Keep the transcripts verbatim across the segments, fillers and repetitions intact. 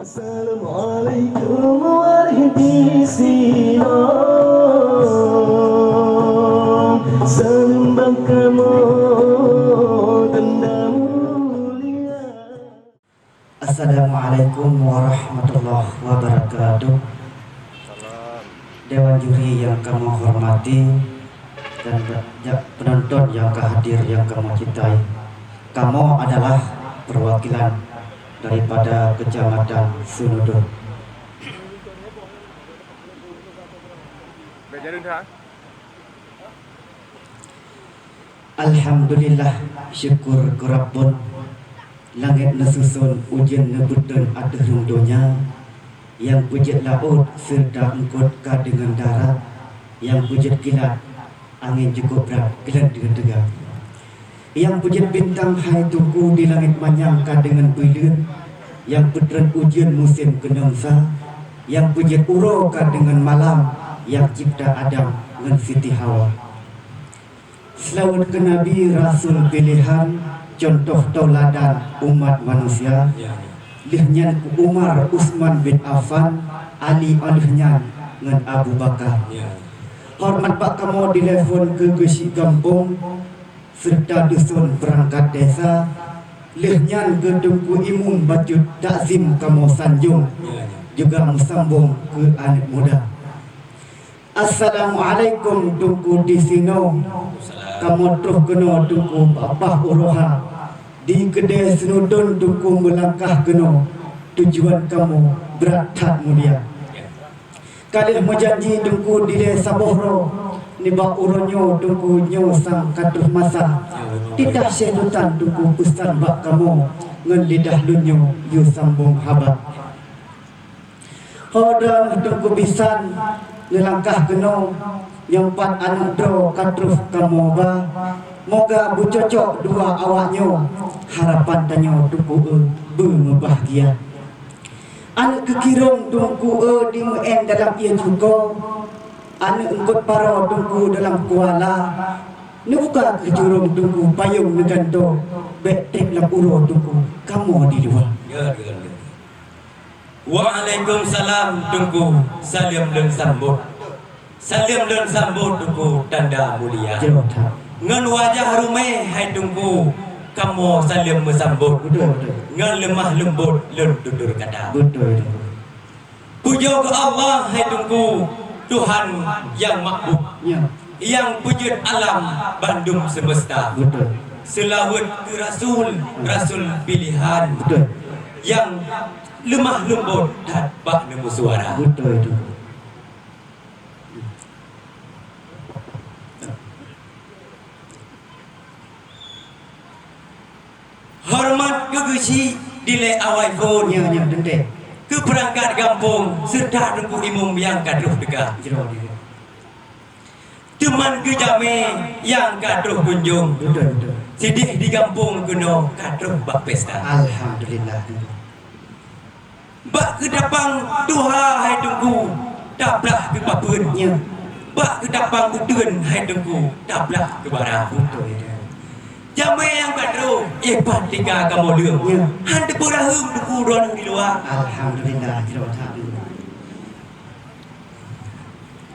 Assalamualaikum warahmatullahi wabarakatuh. Salam bak kamoe tanda mulia. Assalamualaikum warahmatullahi wabarakatuh. Dewan juri yang kamoe hormati dan ja-, penonton yang ka hadir yang kamoe cintai. Kamoe adalah perwakilan daripada Kecamatan Seunudon. Alhamdulillah, syukur keu Rabbon. Langét neususon, ujeuen neubeuteun ateueh rhueng donya. Nyang peujeuet laôt seureuta eungkôt ka deungon darat, nyang peujeuet kilat angén jukôb brat geulat deungon teuga. Nyang peujeuet bintang hai Teungku di langét manyang ka deungon bui leuet, nyang peutreun ujeuen musém keunong sa, nyang peujeuet uroe ka deungon malam, nyang cipta Adam ngon Siti Hawa. Seulaweuet keu Nabi, Rasul piléhan, cuntoh teuladan umat manusia. Ya. Lheueh nyan keu Umar, Utsman bin Affan, Ali óh lheueh nyan ngon Abu Bakar. Ya. Horeumat bak kamoe dilèe phôn keu geuchik gampông, seureuta duson peurangkat desa, lheueh nyan keu Teungku Imeum bacut takzim kamoe sanjong, ya, ya, juga meusambông keu aneuk muda. Assalamualaikum Teungku disinoe. Kamoe troh keunoe Teungku bak paih uroe ha. Di keudè Seunudon Teungku meulangkah keunoe, tujuan kamoe brat that mulia. Ka lheueh meujanji Teungku dilèe saboh droe, nibak uroe nyoe Teungku nyoe sang ka troh masa. Titah Syèh Sultan Teungku peusan bak kamoe, ngon lidah lôn nyoe yue sambông haba. Ho droeneuh Teungku bisan neulangkah keunoe, nyoe pat aneuk droe ka troh kamoe ba. Moga beucocok dua awak nyoe, harapan tanyoe Teungku eu beumeubahgia. Aneuk keukirong Teungku eu dimeu'en dalam ié cuko, aneuk eungkôt paroe Teungku dalam kuala. Neubuka keuh jurông Teungku payông neugantoe, bèk trép lam uroe Teungku kamoe di luwa. Ya, ya, ya. Waalaikumsalam Teungku, saleuem lôn sambot. Saleuem lôn sambot Teungku tanda mulia. Jroh that. Ngon wajah rumeh hai Teungku, kamoe saleuem meusambot. Beutôi, beutôi. Ngon leumah leumbot lôn tutur kata. Beutôi, Teungku. Pujoe keu Allah hai Teungku, Tuhan nyang makbub. Ya. Nyang peujeuet alam bandum seumeusta. Beutôi. Seulaweuet keu Rasul, Rasul piléhan. Beutôi. Nyang leumah leumbot that bak neumeusuara. Beutôi Teungku. Horeumat keu geuchik dilèe awai phôn. Ya, ya, teuntèe. Keu peurangkat gampông seureuta Teungku Imeum nyang ka troh teuka. Jroh dia. Teuma keu jamèe nyang ka troh kunjông. Beutôi, beutôi. Sidéh di gampông keunoe ka troh bak pesta. Alhamdulillah. Bak keudapang tuha hai Teungku, tablah keu papeuen. Ya. Bak keudapang uteuen hai Teungku, tablah keu bara. Beutôi, ya. Jamèe nyang ka troh, eh, pat tika kamoe leueng. Ya. Han teupeuraheuem Teungku droeneuh di luwa. Alhamdulillah, jroh that.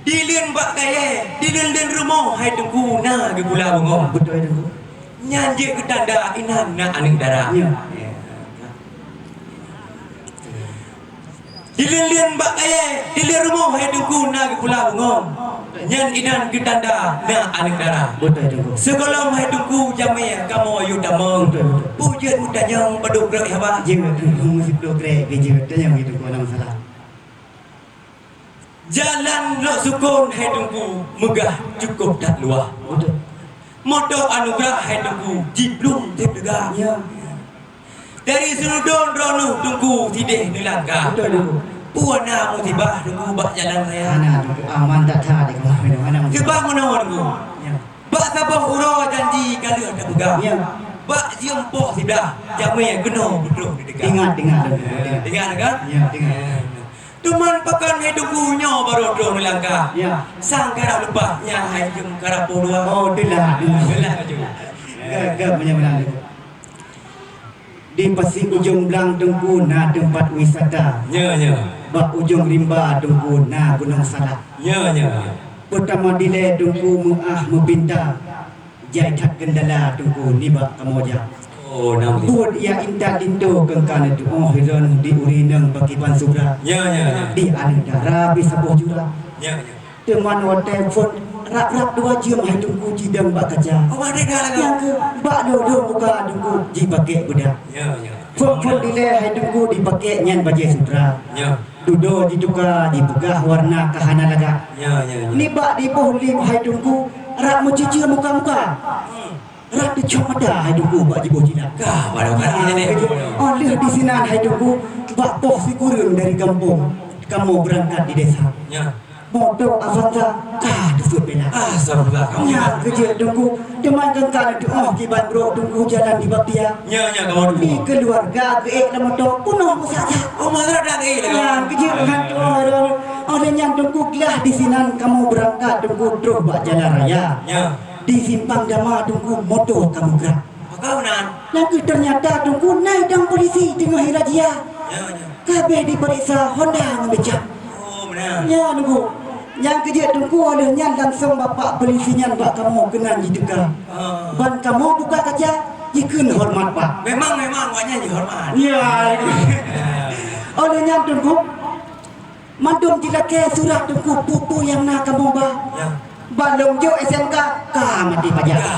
Dileuen bak kayèe, dileuen-leuen rumoh hai Teungku na geupula bungöng. Beutôi, Teungku. Nyan jeuet keu tanda inan na aneuk dara. Ya. Dileuen-leuen bak kayèe, dileuen rumoh hai Teungku na geupula bungöng. Nyan inan keu tanda na aneuk dara. Beutôi, Teungku. Sigohlom hai Teungku jamèe kamoe yue tamong. Beutôi, beutôi. Peue jeuet meutanyong padub krek haba? Jeuet, Teungku, meusiplôh krek, jeuet tanyong, Teungku, hana masalah. Jalan lôn sukon hai Teungku meugah cukôp that luwah. Beutôi. Moto anugeurah hai Teungku jiplueng teupeugah. Ya. Dari Seunudon droeneuh Teungku sidéh neulangkah. Beutôi, Teungku. Peue na musibah Teungku bak jalan raya? Hana, Teungku. Aman that-that, Teungku. Hana musibah. Sebab meunoe, Teungku. Ya. Bak saboh uroe janji ka lheueh teupeugah. Ya. Bak siumpok siblah, jamèe keunoe beutôi teuka. Ingat, ingat, Teungku. Ingat. Ingat kan? Ya, ingat. Teuma pakon hai Teungku nyoe barô troh neulangkah. Ya. Sang karab leupah nyan hai jeuem karab poh dua. Oh, teulat. Teulat laju. Gèt, gèt meunyoe meunan. Di Pasi Ujong Blang Teungku na teumpat wisata. Nyo, nyo. Bak Ujong Rimba Teungku na Gunong Salak. Nyo, nyo, nyo. Peutama dilèe Teungku meu'ah meupinta. Jai that geundala Teungku nibak kamoe jak. Oh, nam. Buet nyang intat linto keu ka neutu'oh hireuen di ureueng inong pakriban subra. Nyo, nyo, nyo. Di aneuk dara pih saboh jura. Nyo, nyo. Teuma watèe phôn rab-rab dua jeuem hai Teungku jidong bak kaca. Oh, merdeka lagoe. Nyang keu bak dua-dua muka Teungku jipakèk beudak. Nyo, nyo. Phôn-phôn dilèe hai Teungku jipakèk nyan bajèe sutra. Nyo. Dudoe jituka jipeugah warna ka hana lagak. Nyo, nyo, nyo. Nibak diboh lip hai Teungku rab meuceucue muka-muka. Hmm. Rab teucok mata hai Teungku bak jiboh cilak. Kah, baru kah. Nah, ini. Keujeuet, oh, lheueh disinan hai Teungku bak poh sikureueng dari gampông kamoe beurangkat di desa. Nyo. Moto Avanza ka teusut bela. Astagfirullah. Nyan keujeuet Teungku, teuma keu ka neutu'oh kiban brok Teungku jalan di Baptia. Nyo, nyo, kawan. Di keuluwarga geuék lam moto peunoh meusak-sak. Oh, masa dah geuék lam. Nyan keujeuet ngon tu'oh. Oh, lheueh nyan Teungku glah disinan kamoe beurangkat Teungku troh bak jalan raya. Nyo. Di Simpang Dama Teungku moto ka meugrak. Pakon nan? Nyang kheueh teunyata Teungku na idong polisi teungoh irazia. Nyo, nyo. Ka abéh dipeuriksa Honda ngon becak. Oh, meunan. Nyo, Teungku. Nyang keujeuet Teungku, oh lheueh nyan langsong bapak polisi nyan bak kamoe keunan jiteuka. Ah. Ban kamoe buka kaca, jikheun horeumat, Pak. Memang, memang, awak nyan jihoreumat. Ya. Oh lheueh nyan Teungku, mandum jilakèe surat Teungku peue-peue nyang na kamoe ba. Ya. Ban lôn jok S M K ka maté pajak. Ya.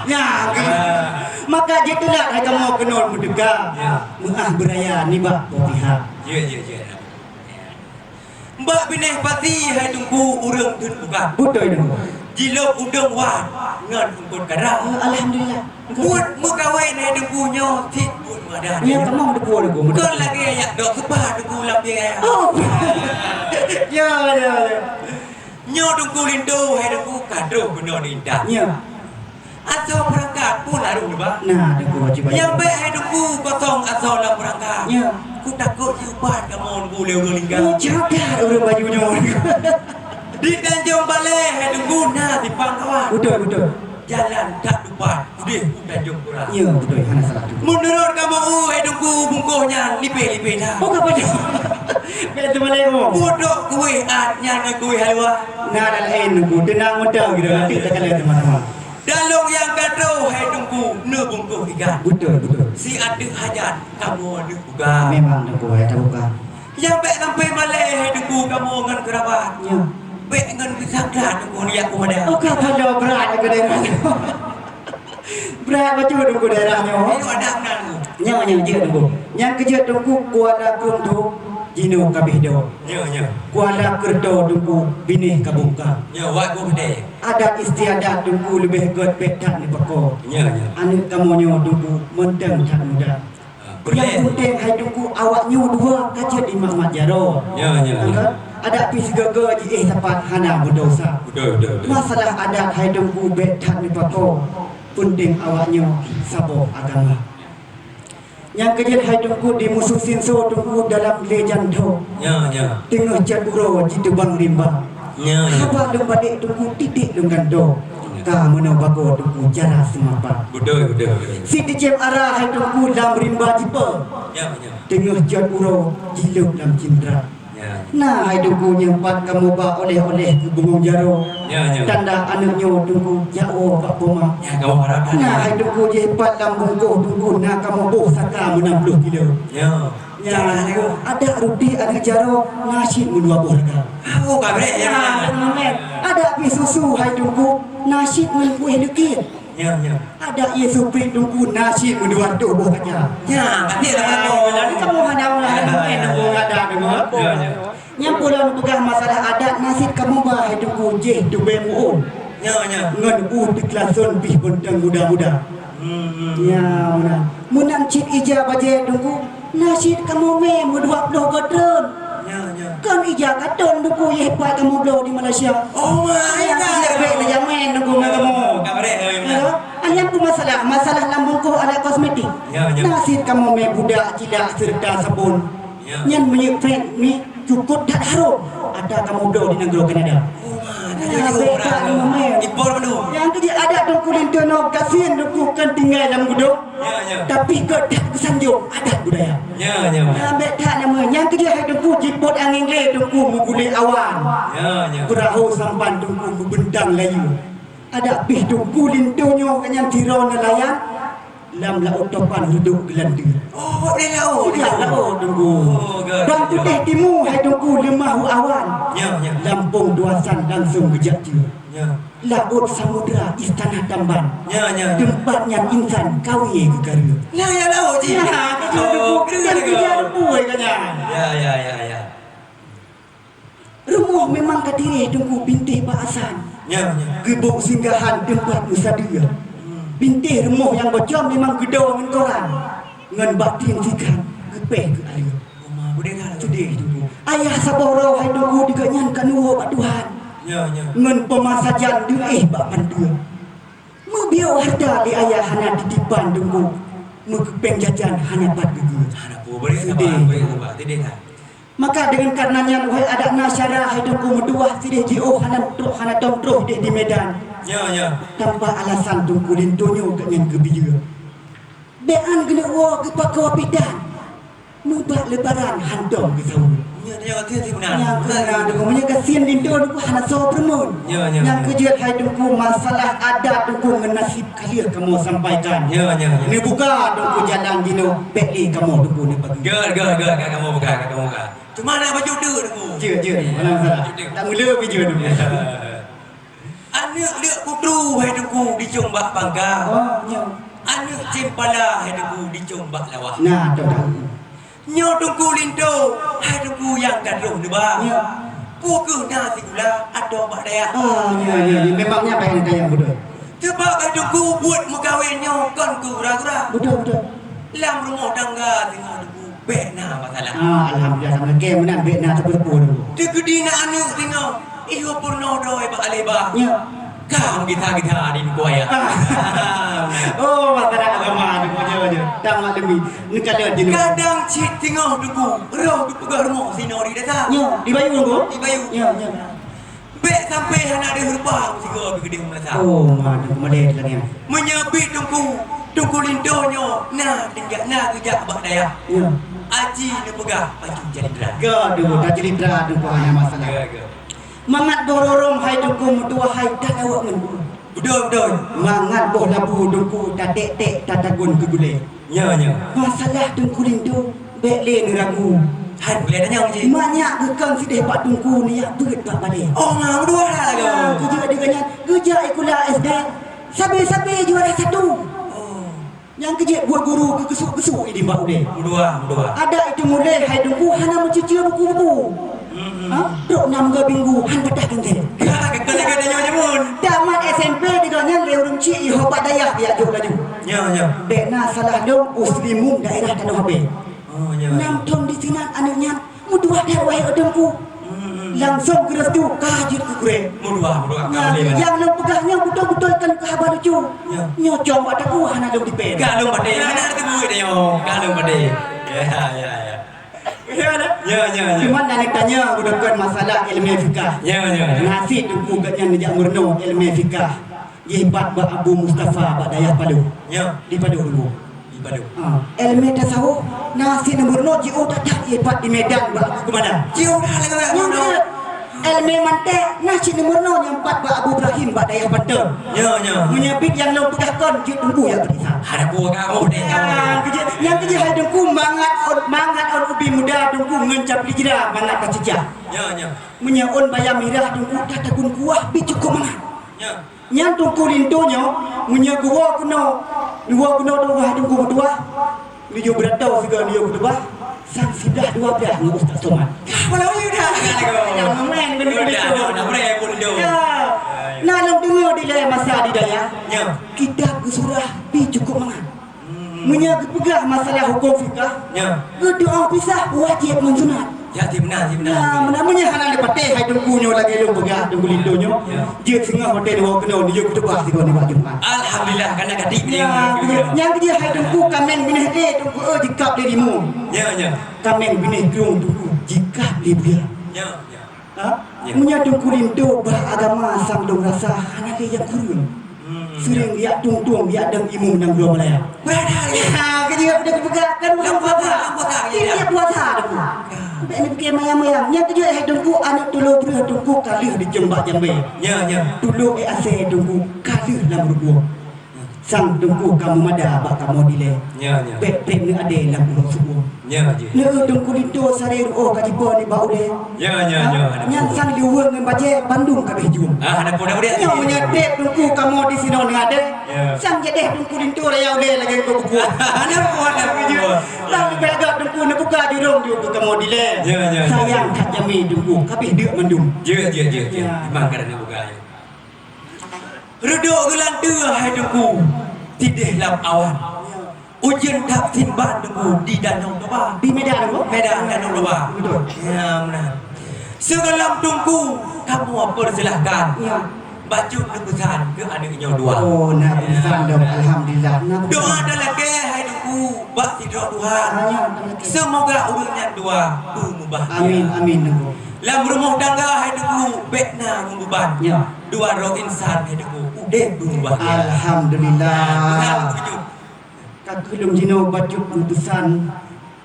Ya. Ah. Maka jiteulat hai kamoe keunoe meuteuka. Ya. Meu'ah beuraya nibak boh pihak. Ya, ya, ya. Bak binéh pati hai Teungku ureueng teut bukan. Beutôi, Teungku. Jilôb udeueng wan ngon eungkôt kara. Eh, alhamdulillah. Buet meukawen hai Teungku nyoe cit buet madan. Nyoe tamong Teungku, Teungku. Kon lagèe yak dok seupah Teungku lam biaya. Oh. Ya, ya, ya. Nyoe Teungku linto hai Teungku ka troh keunoe di Intan. Ya. Asoe peurangkat pun harôh neuba. Nah, Teungku, wajéb, wajéb. Nyang bèk hai Teungku kosong asoe lam peurangkat. Ya. Kutakot jiupat kamoe Teungku lé ureueng lingka. Oh, jaga ureueng Bayu nyoe. Di Tanjong Balai hai Teungku na simpang kawan. Beutôi, beutôi. Jalan that tupat udeh u Tanjong Pura. Ya, beutôi, hana salah tu. Meunurot kamoe hai Teungku bungkôh nyan lipéh-lipéh that. Oh, ka pajoh. Bèk teumalèe kamoe. Budok kueh at nyan ngon kueh halua. Nah, laén Teungku, teunang mantong gitu, nanti takalon teuma-teuma. Dalong nyang ka troh hai Teungku neubungkôh ikan. Beutôi, beutôi. Si ateueh hajat kamoe neuk buka. Memang Teungku, hai tabuka. Nyang bèk sampai malèe hai Teungku kamoe ngon keurabat. Ya. Bèk ngon pisang that Teungku neujak peumada. Oh, ka paloe brat keu daerah nyoe. Brat bacut Teungku daerah nyoe. Ayo ada meunan Teungku. Nyoe, nyoe jeuet Teungku. Nyang keujeuet Teungku Kuala Keureuto jinoe ka abéh do. Ya, ya. Kuala Keureuto Teungku binéh ka bungka. Ya, wak geuh deh. Adat istiadat Teungku leubeh gèt bèk that neupakoe. Ya, ya. Aneuk kamoe nyoe Teungku mantong that muda. Ah, nyang peunteng hai Teungku awak nyoe dua ka jeuet imat-mat jaroe. Ya, ya, ya. Kan? Adat pih sigoe-goe jiéh sapat hana beudesya. Beutôi, beutôi, beutôi. Masalah adat hai Teungku bèk that neupakoe. Peunteng awak nyoe saboh agama. Nyang keujeuet hai Teungku di musoh sinso Teungku dalam lé janto. Ya, ya. Teungoh cot uroe jiteubang rimba. Ya, ya. Haba lôn balek Teungku titek lôn gantoe. Ya. Ka meunoe bagoe Teungku cara seumapa. Beutôi, beutôi, beutôi. Si teucém ara hai Teungku lam rimba jipo. Ya, ya. Teungoh cot uroe jilôb lam cindra. Ya. Nah, hai Teungku nyoe pat kamoe ba oleh-oleh keu bungong jaroe. Ya, ya. Tanda aneuk nyoe Teungku jak woe bak poma. Ya, kamoe harap. Nah, hai Teungku jih pat lam bungkôh Teungku na kamoe boh saka meunan ploh kilo. Ya. Ya, Teungku, adak ruti aneuk jaroe na cit meudua boh raga. Ah, oh, kabrek, ya. Ya, beutôi, men. Adak pih susu hai Teungku na cit ngon kueh leukit. Ya, ya. Adak Yesu Kris Teungku na cit meudua reutôh boh kaca. Ya, beutôi lah, Teungku. Jadi kamoe hana ulah main Teungku, adak Teungku. Ya, ya. Nyang peue lôn peugah masalah adat na cit kamoe ba hai Teungku jih tubée mu'ôn. Ya, ya. Ngon u teuklason pih beunteng muda-muda. Hmm, hmm. Ya, meunan. Meunan cit ija bajée Teungku. Na cit kamoe mè meudua ploh goe treun. Ya, ya. Kon ija katôn Teungku yeh pat kamoe bloe di Malaysia. Oh, ma, ya, ya, ya. Bèk neujak mè Teungku ngon kamoe. Kabrek, ya, ya. Ya, kan? Nyan pun masalah, masalah lam bungkôh alat kosmetik. Ya, ya. Na cit kamoe mè puda, cilak, seureuta sabon. Ya. Nyan meunyoe prèk mi cukôp that harôm. Ata kamoe bloe di nanggroe Kanada. Oh, ma. Tujuh orang. Impor bandum. Nyang keu jih adat Teungku Lintô nyoe gasien Teungku kon tinggai lam gudong. Ya, ya. Tapi keu that geusanjong adat budaya. Ya, ya. Nyang bèk that nama. Nyang keu jih hai Teungku jipot angén glé Teungku meuguléh awan. Ya, ya. Peurahô sampan Teungku meubeuntang layeue. Adak pih Teungku Lintô nyoe nyang sidroe neulayan. Lam laôt topan reudôk geulanteue. Oh, di laôt. Iya, laôt, Teungku. Oh, gèt. Bang putéh timu hai Teungku leumah u awan. Ya, ya. Lampông Dua San langsông geujak jeuet. Ya. Laôt samudra istana tamban. Ya, ya. Teumpat nyan insan kawé geukareueng. Ya, ya, laôt jih. Ya, betul, Teungku. Oh, keren. Dan juga betul, kan, ya? Ya, ya, ya, ya. Rumoh memang ka tireh Teungku bintéh bak asan. Ya, ya. Geuboh singgahan teumpat meusadeue. Hmm. Bintéh rumoh nyang bocor memang geudoe ngon koran. Ngon bak tieng sikat geupéh keu ayeue. Uma, beudeh lah. Seudeh Teungku. Ayah saboh droe hai Teungku di gobnyan ka neuwoe bak Tuhan. Ya, ya. Ngon peumasajan deuh bak panteue. Meubiôh hareuta lé ayah hana titipan Teungku. Meukeupéng jajan hana pat geugeue. Hana peue, beudeh sabar, seudeh. Beudeh sabar. Seudeh lah. Maka deungon kareuna nyan, wahai adak na syara hai Teungku meutuwah sideh jiôh hana troh, hana tom troh ideh di Medan. Ya, ya. Tanpa alasan Teungku Lintô nyoe gobnyan geubiyeu. Bèk an geuneuk woe geupakoe pih tan. Meubak lebaran hantom geusaweue. Ya, ya, ya, ya, benar. Nyang keu na Teungku, meunyoe gasien Lintô Teungku hana soe peureumeun. Ya, ya, ya. Nyang keu jeuet hai Teungku masalah adat Teungku ngon naseb ka lheueh kamoe sampaikan. Ya, ya, ya. Neubuka Teungku jalan jinoe bèk lé kamoe Teungku neupageue. Gèt, gèt, gèt, gèt, kamoe buka, gèt, kamoe buka. Cuma na bacut deuk, Teungku. Jeuet, jeuet. Mana masalah? Bacut deuk. Tak mula bijeu, Teungku. Ya. Aneuk deuk putru, hai Teungku, dicong bak pangka. Oh, nyo. Aneuk cempala, hai Teungku, dicong bak lawah. Nah, tu dah. Nyoe Teungku Lintô, hai Teungku nyang ka troh neuba. Nyo. Peu kheueh na sikula atau bak dayah? Ah, nyo, nyo, nyo. Memang nyan payah tanyong beutôi. Sebab hai Teungku buet meukawen nyoe kon keu gura-gura. Beutôi, beutôi. Lam rumoh tangga singoh Teungku bèk na masalah. Ah, alhamdulillah, sama lagèe meunan bèk na teupeu-teupeu Teungku. Teukeudi na aneuk singoh, iyoe peurunoe droe bak alèh ba. Ya. Ka meugita-gita di buku ayah. Ah. Oh, masalah agama Teungku, nyo, nyo. Tamat demi. Neukalon jinoe. Kadang cit singoh Teungku, roh geupeugah rumoh sinoe di desa. Ya, di Bayu Teungku? Di Bayu. Ya, ya. Bèk sampai hana deuh reubang sigoe geukeudeh meulasa. Oh, ma Teungku, malèe lagèe nyan. Meunyoe bit Teungku, Teungku Lintô nyoe na tinggai na geujak bak dayah. Ya. Aci neupeugah pacu calitra. Gadoh, ta calitra Teungku hana masalah. Ya, ya. Mangat boh rorong hai Teungku meutuwah hai dan awak ngon bu. Beutôi, beutôi. Mangat boh labu Teungku tatek-tek tatagun keu gulèe. Nyo, nyo. Masalah Teungku Lintô bèk lé neuragu. Hai, bèk lé tanyong cit. Manyak geukong sideh bak Teungku neujak beuet bak balèe. Oh, ma, meutuwah dah lagoe. Nah, geujak deungon nyan, geujak sikula S D. Sabe-sabe juara satu. Oh. Nyang keu jeuet buet guru geugeusuk-geusuk i dimbak udeb. Meutuwah, meutuwah. Adak itu mulai hai Teungku hana meucue-cue buku-buku. Hmm. Ha? Trok nam gabinggu han patah genteng. Ka, ka, ka, ka, ka, nyoe jameun. Tamat S M P di gobnyan lé ureueng chik i ho bak dayah geujak jok laju. Nyo, nyo. Bèk na salah lôn, Usri Mum daerah Tanoh Abee. Oh, nyo. Nam thon di sinan aneuk nyan meutuwah that wahé Teungku. Hmm, hmm. Langsong geurestu ka jeuet keu gurèe. Meutuwah, meutuwah. Nyan, nyang lôn peugah nyoe beutôi-beutôi kon keu haba lucu. Nyo. Nyoe cong bak teungku hana lôn dipèe. Ka lôn patéh, hana teumeuet nyoe. Ka lôn patéh. Ya, ya, ya. Ya, ya. Nyo, nyo, nyo. Cuman na neutanya, bukan masalah ilmu fikah. Nyo, nyo, nyo. Nasib Teungku gobnyan neujak meurunoe ilmu fikah. Jipat bak Abu Mustafa bak dayah Palu. Nyo. Di Palu Teungku. Di Palu. Ha, ilmu tasawuf na cit neumeurunoe jiôh that-that jipat di Medan bak Abu Kumadan. Jiôh that lagèe nyan. Ilmu mantek na cit neumeurunoe nyang pat bak Abu Ibrahim bak dayah Panton. Nyo, nyo. Meunyoe bit nyang lôn peugah kon jeuet Teungku nyang peugah. Ada buah kamu deh. Nyang keu jeuet, nyang keu jeuet hai Teungku mangat ôn, mangat ôn ubi muda Teungku ngon cap li jira mangat ka cicah. Nyo, nyo. Meunyoe ôn bayam mirah Teungku ka takun kuah bit cukôp mangat. Nyo. Nyan Teungku Lintô nyoe, meunyoe geuwoe keunoe, neuwoe keunoe Teungku, hai Teungku meutuwah, neujok beuratoe sigoe neujok khutubah, sang siblah dua blah ngon Ustaz Somad. Kah, malam ni dah. Nyang meumain ngon Teungku Lintô. Dah, dah, dah, dah, dah, dah. Ya. Nah, lôn deungoe dilèe masa di dayah. Ya. Kitab geusurah pih cukôp mangat. Hmm. Meunyoe geupeugah masalah hukôm fikah, ya, geudoa pisah wajéb ngon sunat. Ya, ti beuna, ti beuna. Ya, meunan meunyoe hana neupatéh hai Teungku nyoe lagèe lôn peugah, Teungku Lintô nyoe. Ya. Jeuet singoh watèe neuwoe keunoe, neujok khutubah sigoe nibak Jumat. Alhamdulillah, kana ka di. Ya, ya. Nyang keu jeuet hai Teungku kaméng binéh lé Teungku, eh, jikab lé rimueng. Ya, ya. Kaméng binéh krueng Teungku jikab lé buya. Ya, ya. Ha? Ya. Meunyoe Teungku Linto bak agama sang dong rasa hana lé nyang kureueng. Hmm. Seuring jak tueng-tueng jak dong imum nyang dua balée. Beuna, ya, keu jeuet deuh peugah kan nyang puasa, nyang puasa, ya. Tiep-tiep puasa Teungku. Ya. Bèk neupike mayang-mayang. Nyang keujeuet hai Teungku, aneuk tulo breueh Teungku ka lheueh dicöm bak jambé. Ya, ya. Tulo ék asèe Teungku ka lheueh lam ruboh. Sang Teungku ka meumada bak kamoe dilèe. Ya, ya. Bèk trép neuadèe lam uroe suboh. Ya, ya. Neu Teungku Linto saré ruoh ka jipo nibak ulèe. Ya, ya, ya. Nyang sang liweueng ngon bajèe bandum ka abéh jeuem. Ah, ada pun, ada pun. Nyoe meunyoe trép Teungku kamoe disinoe neuadèe. Ya. Sang jadèh Teungku Linto raya ulèe lagèe keu buku. Ada pun, ada pun. Tapi bèk gak Teungku neubuka jurông ju keu kamoe dilèe. Ya, ya, ya. Sayang that jamé Teungku, ka abéh deuk mandum. Ya, ya, ya, ya. Ya. Memang kada neubuka, ya. Reudôk geulanteue hai Teungku, sideh lam awan. Ujeuen that simban Teungku di Danau Toba. Di Medan, Teungku? Medan, Danau Toba. Betul. Ya, meunan. Sigohlom Teungku, kamoe peusilahkan. Ya. Bacut neupeusan keu aneuk nyoe dua. Oh, na peusan dong. Ya. Alhamdulillah. Na peusan. Doa talakèe hai Teungku, bak sidroe Tuhan. Ah, ya, talakèe. Semoga ureueng nyan dua beumeubahgia. Amin, amin, Teungku. Lam rumoh tangga hai Teungku, bèk na meubeuban. Ya. Dua droe insan hai Teungku, udép beubahagia. Alhamdulillah. Tuhan beutôi. Ka keuh lôn jinoe bacut geupeusan,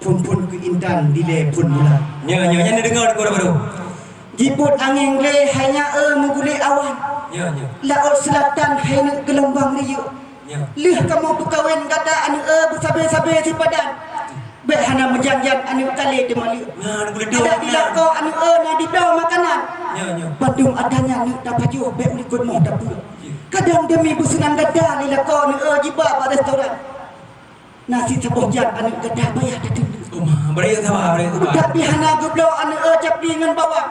phôn-phôn keu intan dilèe phôn bulan. Nyoe, nyoe, nyan neudeungoe di Kota Baro. Jipôt angén glé hai nyan eu meugulé awan. Nyoe, nyoe. Laôt seulatan hai neuk geulombang riyeuk. Nyoe. Lheueh kamoe peukawen gata aneuk eu beusabe-sabe sipadan. Bèk hana meujan-jan aneuk kalé teumaleuek. Nah, aneuk kulit dong, adak di nah. Lakoe aneuk eu na dibloe makanan. Nyoe, nyoe. Bandum atra nyan neuk tapajoh bèk ulikot moh tapeue. Kadang demi beuseunang gata lé lakoe aneuk eu jiba bak restoran. Na sit saboh jan aneuk gata bayar tateupeue. Oh, ma, bari sabar, bari sabar. Tapi hana geubloe aneuk eu capli ngon bawang.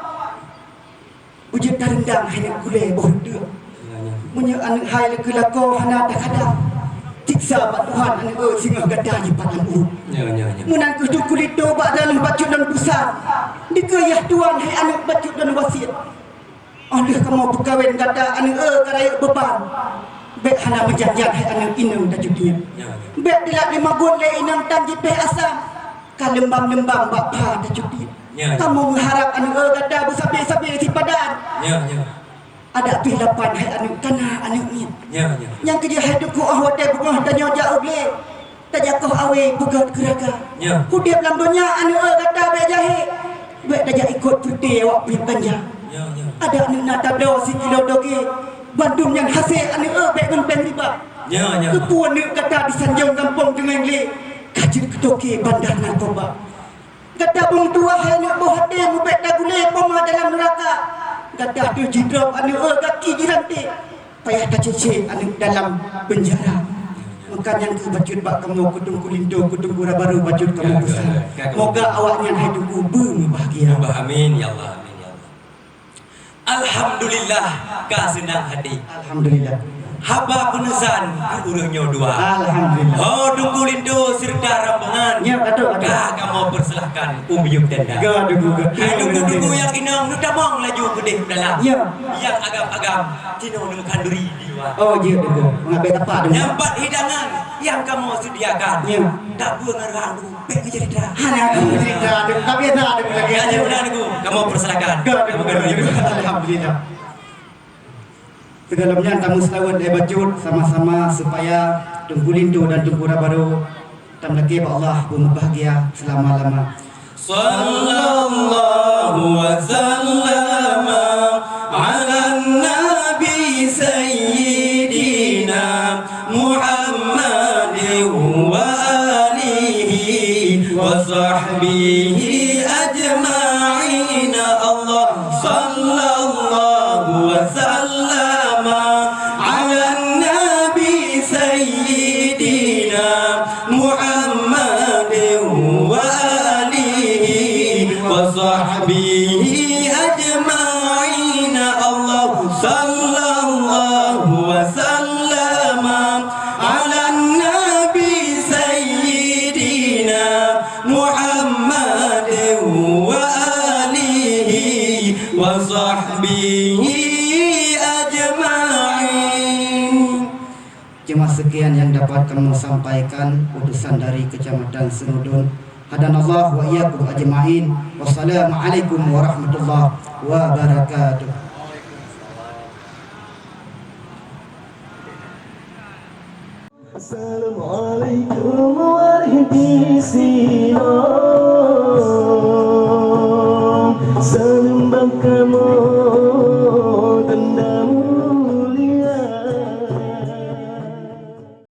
Beujeuet tareundang hai neuk gulèe boh reuteuek. Ya, ya. Meunyoe aneuk hai lé keu lakoe hana takada, siksa bak Tuhan aneuk eu singoh gata jipat lam uruek. Ya, ya, ya. Meunan keuh Teungku Linto bak droeneuh bacut lôn peusan. Dikeue yah tuan hai aneuk bacut lôn wasiet. Óh lheueh kamoe peukawen gata aneuk eu ka rayeuk beuban. Bèk hana meujan-jan hai aneuk inong tacut tiep. Ya, ya. Bèk dilat dimagun lé inong tan jipèh asam. Ka leumbam-leumbam bak pha tacut tiep. Ya, ya. Kamoe meuharab aneuk eu gata beusabe-sabe sipadan. Ya, ya. Adak pih lapan hai aneuk kana aneuk miet. Ya, ya. Nyang keujeuet hai Teungku óh watèe beungoh tanyoe jak u glé. Tajakoh awé beugöt keuraga. Ya. Udép lam donya aneuk eu gata bèk jahé. Bèk tajak ikot peureute awak peuet ganja. Ya, ya. Adak aneuk na tabloe sikilo toge. Bandum nyan hasé aneuk eu bèk ngon péng riba. Ya, ya. Keupeue aneuk gata disanjong gampông deungon glé. Ka jeuet keu toke bandar narkoba. Gata beumeutuwah hai aneuk boh até, meubèk tagulé poma dalam neuraka. Gata teuh jidrob aneuk eu gaki jiranté, payah tacécé aneuk dalam peunjara. Meuka nyan keuh bacut bak kamoe keu Teungku Linto, keu Teungku Rabaru bacut kamoe peusan. Moga awaknyan hai Teungku beumeubahgia. Amin ya Allah, amin ya Allah. Alhamdulillah, ka seunang hati. Alhamdulillah. Haba peuneusan keu ureueng nyoe dua. Alhamdulillah. Ho Teungku Linto seureuta rombongan. Ya, betul, betul. Ka kamoe peusilahkan u miyueb tenda. Ga, Teungku, ga. Hai Teungku-teungku nyang inong, neutamong laju keudeh dalam. Ya. Nyang agam-agam, sinoe neumeukan duri di luwa. Oh, jeuet, Teungku. Meungabai tapa, Teungku. Nyang pat hidangan nyang kamoe seudiakan. Ya. Tapeue ngon rang, Teungku. Bèk meucerita. Hana meucerita, Teungku. Tapi dah ada lagi. Ya, ya, udah, Teungku. Kamoe peusilakan. Ka, Teungku. Kamoe ka, Teungku. Alhamdulillah. Sigohlom nyan tameuseulaweuet lé bacut sama-sama supaya Teungku Linto dan Teungku Rabaru tameulakèe bak Allah beumeubahgia seulama-lama. Sallallahu wa sallama ala nabi sayyidina Muhammadin wa alihi wa sahbihi ajma'in. Allah sallallahu wa sallama ala nabi sayyidina Muhammadin wa alihi wa sahbihi ajma'in. Allah sallallahu wa sallama ala nabi sayyidina Muhammadin wa alihi wa sahbihi ajma'in. Cuma sekian yang dapat kamoe sampaikan, utusan dari Kecamatan Seungeudon. Hadanallah wa iyyakum ajma'in. Wassalamualaikum warahmatullahi wabarakatuh. Assalamualaikum warahmatullahi